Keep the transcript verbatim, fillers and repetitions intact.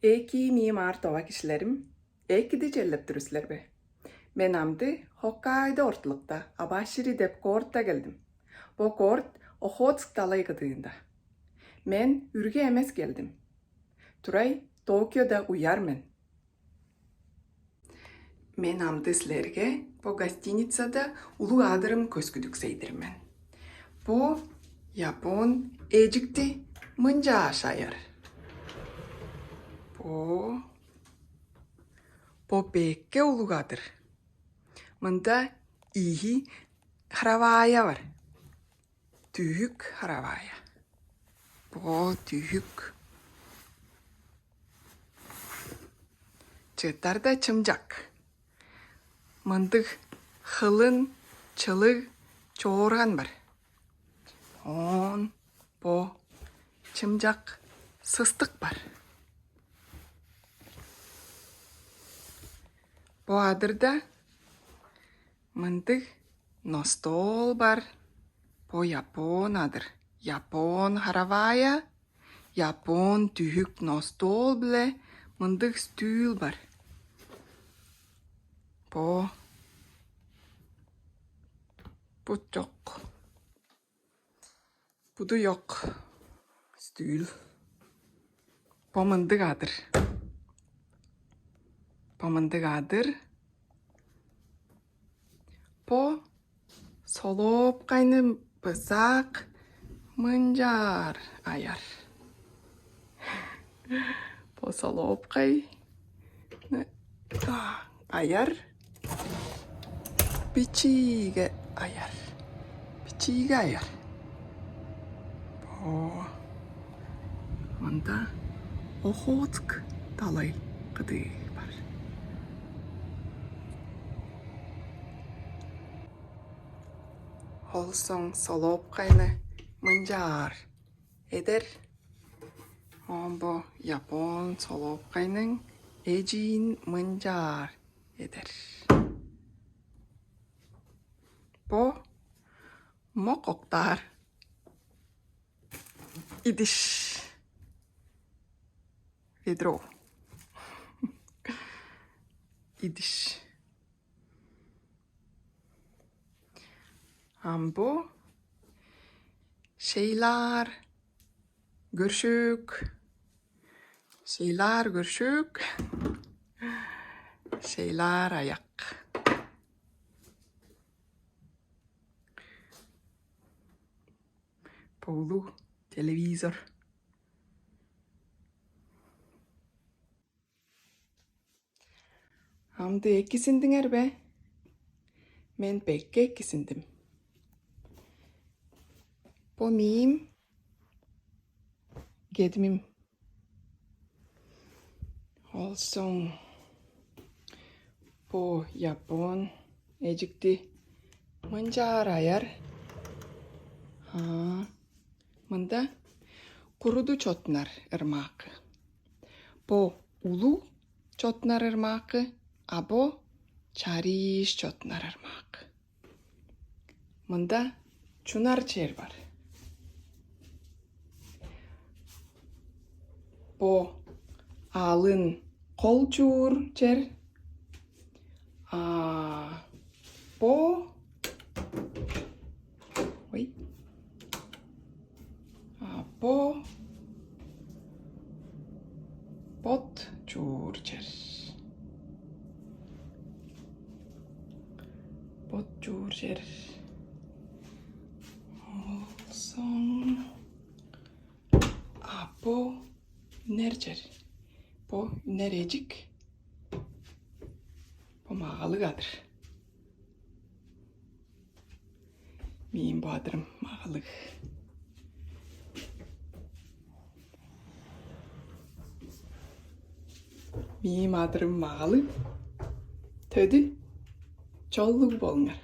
Эки миим аар тыва кижилерим, эки-дир черлеп тур силер бе? Мен амды Хоккайдо ортулукта Абашири деп коортта келдим. Бо коорт Охотск далай кыдыында. Мен үрге эмес келдим. Турай Токиода уяр мен. Мен амды силерге бо гостиницада улуг адырым көскүдүксей-дир мен. Бо япон эжикти мынчааш аяр. Бо бо бекке улуг адыр. Мында ийи хравая бар. Дүък хравая. Бо дүък. Чыттарда чымчак. Мындыг хылын чылыг чоорган бар. Оон бо чымчак сыстык бар. Бо адырда мындыг ностол бар. Бо япон адыр. Япон харавая, япон дүък ностол биле мындыг стүүл бар. Бо бут чок. Буду ёк. Стүүл. Бо мындыг адыр. Бо мындыг адыр. Бо солоопкайны бызаак мынчаар аяр. Бо солоопкай аяр. Бичииге аяр. Бичииге аяр. Бо мында Охотск далай кыдыы бар. Ол соң солоопкайны мынчаар эдер. Оон бо япон солоопкайның эжиин мынчаар эдер. Бо мок октаар. Идиш. Ведро. Идиш. Ам бо шейлаар көршүк. Шейлаар көршүк. Шейлаар аяк. Бо улуг телевизор. Амды экизиндиңер бе? Мен бекке экизиндим. Бо миим кедимим. Ол соң бо япон эжикти мынчаар аяр. Аа, мында куруду чоттунар ырмаакы. Бо улуг чоттунар ырмаакы, а бо чарыыш чоттунар ырмаакы. Мында чунар чер бар. Бо аалын кол чуур чер. А бо ой. А бо бот чуур чер. Бот чуур чер. Ол соң а бо үнер чер. Бо үнер эжик. Бо магалыг адыр. Мээң бо адырым магалыг. Мээң адырым магалыг. Төдү чоллуг болуңар.